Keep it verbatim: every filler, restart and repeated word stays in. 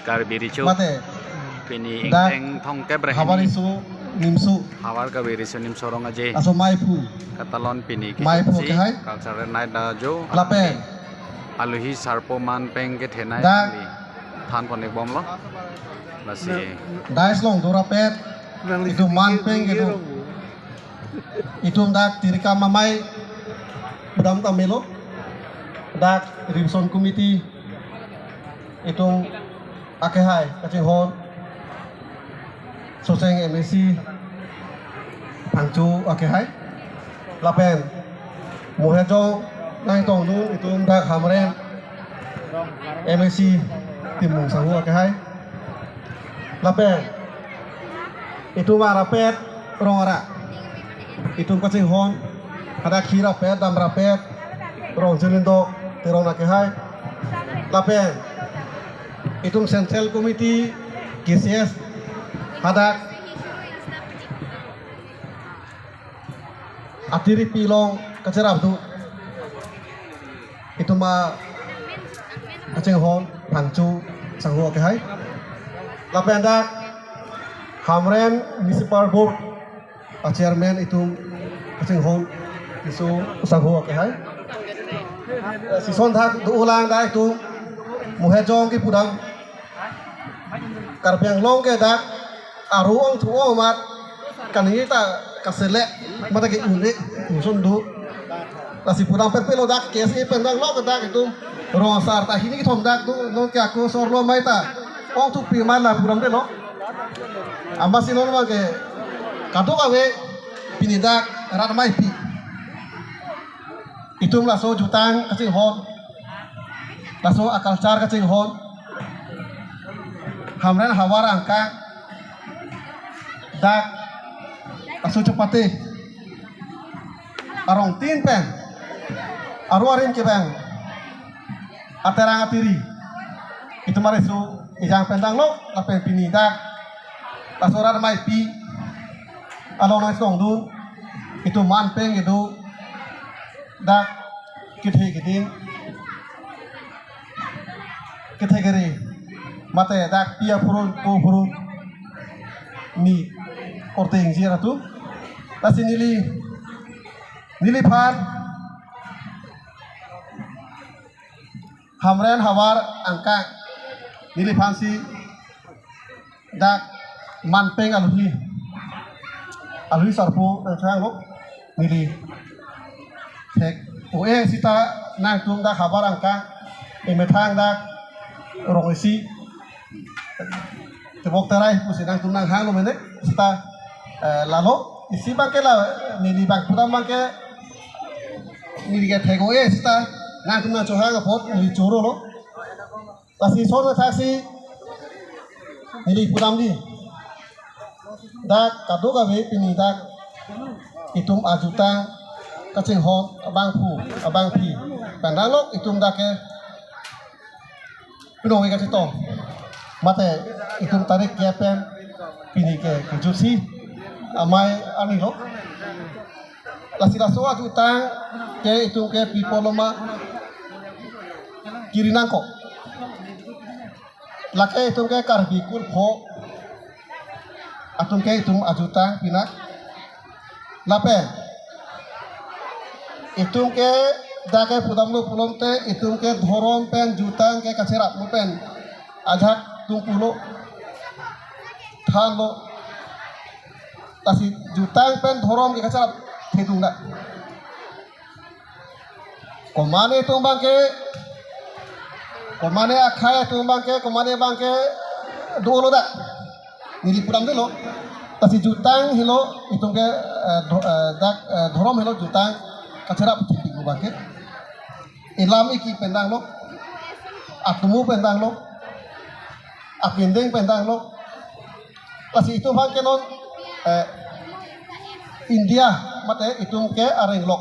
Karbi Riso. Mate. Pini dak ingteng thomkep ra hini. Havar Riso Nimso. Havar Karbi Riso Nimso Rong Aje. Laso maiphu. Katalon pini maiphu kechokche, kehai. Cultural night ta jo. Lapen. Aluhi sarpo manpeng kethenei dak. Kali. Than konek bomlo. Lasi. Dais along do rapet. Itum manpeng kedo. Itum dak Tirikam Amei pudam ta melo. Dak Revision Committee itum akehai kachinghon Soseng M A C Phangcho akehai. Lapen Mohejong nangtongdun itum dak Hamren M A C Timung Sangho akehai. Lapen itum arapet rong ara. Itum kachinghon hadak khirapet, damrapet, Rongjen Lindok Teron akehai. Lapen itum Central Committee K C S hadak atiripi along kacherap do. Itum akachinghon Phangcho Sangho akehai. Lapen dak Hamren Municipal Board a-chairman itum kachinghon Tisso Sangho akehai. Ison thak do-olang dak itum Mohejong kipudam. Karbi Anglong ke dak aro ongthu-o amat kaningje ta kaselek mate ke-un-e, usun do. Lasi pudam perpelo dak K S A pen dak lo ke dak itum rong asar ta hini kethom dak do, non ke ako sorlo mei ta ongthupi amat la pudamdetlo. Amatsi non abang ke kadokave pini dak rat maipi. Itum laso jutang kachinghon, laso a-culture kachinghon Hamren havar angka dak laso chepate arongtin pen aro arim kevang aterang atiri itum ariso ejang pen danglo, lapen pini dak laso rat maipi along nangtongdun itum manpeng kedo dak kethe keding kethe kere mate dak pi aphurun po aphurun ni korte ingjir atum. Lasi neli, neliphan Hamren havar angka neliphansi dak manpeng aluhi, aluhi sarpo nangchehanglo, neli thek-o-e seta nangtum dak havar angka emethang dak rong isi tebok terai pusi nangtum nanghanglo mene seta, eh, lalo isi abang ke la neli abang pura abang ke neli ke thek-o-e seta nangtum nangchehang apot neli chorolo. Lasi ison thaksi neli pudamji. Dak kadokave pini dak itum ajutang kachinghon abangphu abangphi pen danglo itum dak ke pinong ika chetong. Mate itum tarik ke pen pini ke kejutsi amei arnilo. Lasi laso ajutang ke itum ke pipoloma kiri nangkok. Lake itum ke Karbi kulpho atum ke itum ajutang pinak. Lapen itum ke dak ke pudamlo pulote itum ke dhorom pen jutang ke kacheraplo pen ajak tung pulo thanlo. Lasi jutang pen dhorom ke kacherap thedung dak. Komane atum abang ke, komane akhei atum abang ke, komane abang ke dolo dak. Neli pudamdetlo. Lasi jutang helo itum ke, eh, dho-, eh, dak, eh, dhorom helo jutang kacherap thipik abang ke. Ilam iki pen danglo, atomo pen danglo, apindeng pen danglo. Lasi itum abang ke non, eh, India mate itum ke arenglok